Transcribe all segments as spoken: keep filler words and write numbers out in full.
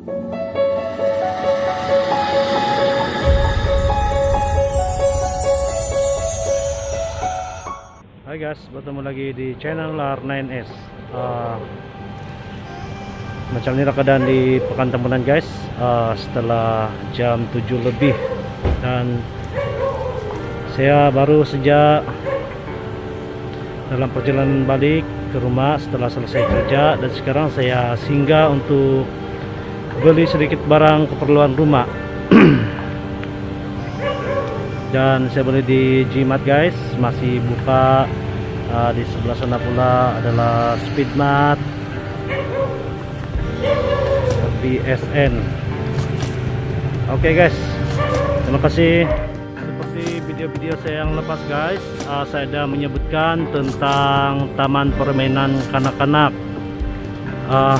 Hi guys, bertemu lagi di channel R nine S. Ah, macam inilah keadaan di Pekan Tambunan guys. Ah, setelah jam tujuh lebih, dan saya baru saja dalam perjalanan balik ke rumah setelah selesai kerja, dan sekarang saya singgah untuk beli sedikit barang keperluan rumah. Dan saya beli di G-Mart guys, masih buka. Ah, di sebelah sana pula adalah Speedmart, B S N. Oke guys, terima kasih. Seperti video-video saya yang lepas guys, ah, saya ada menyebutkan tentang taman permainan kanak-kanak. Ah,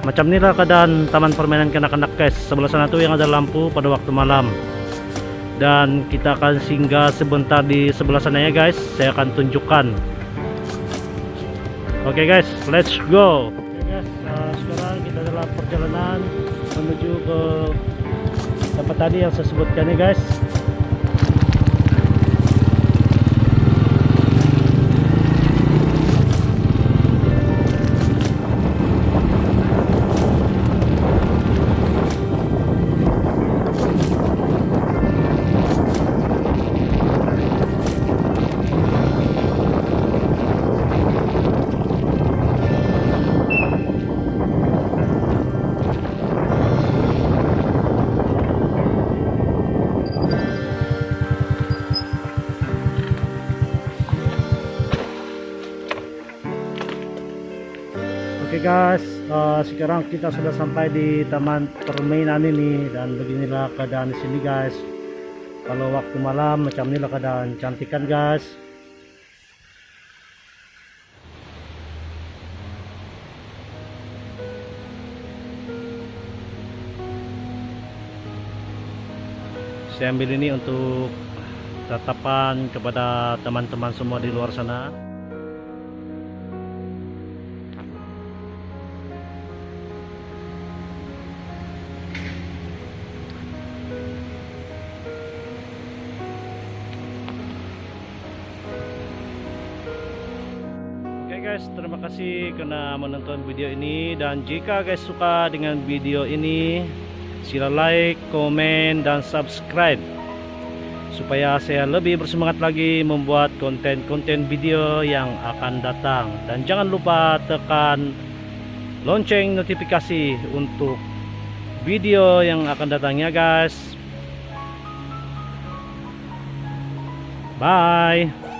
macam inilah keadaan taman permainan kanak-kanak guys. Sebelah sana tu yang ada lampu pada waktu malam. Dan kita akan singgah sebentar di sebelah sana ya guys. Saya akan tunjukkan. Oke guys, let's go. Oke guys, ah, sekarang kita dalam perjalanan menuju ke tempat tadi yang saya sebutkan ni guys. Oke guys, eh, sekarang kita sudah sampai di taman permainan ini, dan beginilah keadaan di sini guys. Kalau waktu malam macam inilah keadaan, cantik kan guys. Saya ambil ini untuk tatapan kepada teman-teman semua di luar sana. Oke guys, terima kasih kerana menonton video ini, dan jika guys suka dengan video ini, sila like, komen, dan subscribe supaya saya lebih bersemangat lagi membuat konten-konten video yang akan datang. Dan jangan lupa tekan lonceng notifikasi untuk video yang akan datang ya guys. Bye.